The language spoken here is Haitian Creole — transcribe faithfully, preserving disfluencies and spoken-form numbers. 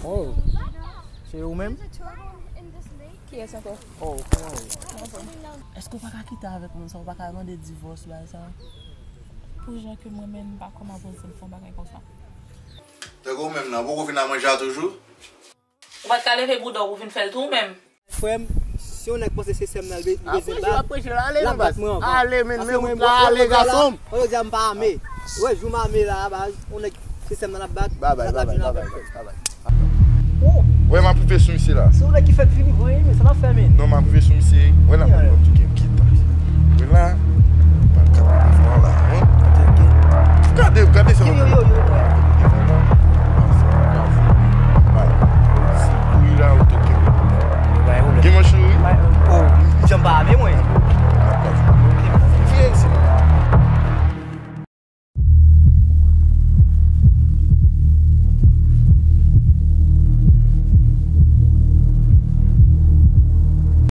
Oh. Se ou menm? Kiyès ankò? Oh, kòman ou ye? Èske w pa ka kite avèk moun sa? Ou pa ka mande divòs bagay sa? Pou jan ke mwen menm m pa kòman poze m fè yon bagay konsa. Tankou ou menm nan, ou poko fin al manje a toujou? Ou pa t ka leve bouda w pou vin fè l tou ou menm? Frè m, si yon nèg panse se sè m nan, li bezwen Apreche, bat, apreche la, ale l non ap bat baz. Mwen ankò. Ale men Paske men mwen wout la, ale gason m. Mwen jodi a m pa ame. Ou wè jou m ame la, baz, yon nèg se sè m nan l ap bat. Babay, L ap bat babay, jou nan babay, avè m. babay. Wè m ap rive sou misye la. Se yon nèg ki fèk vini, vre.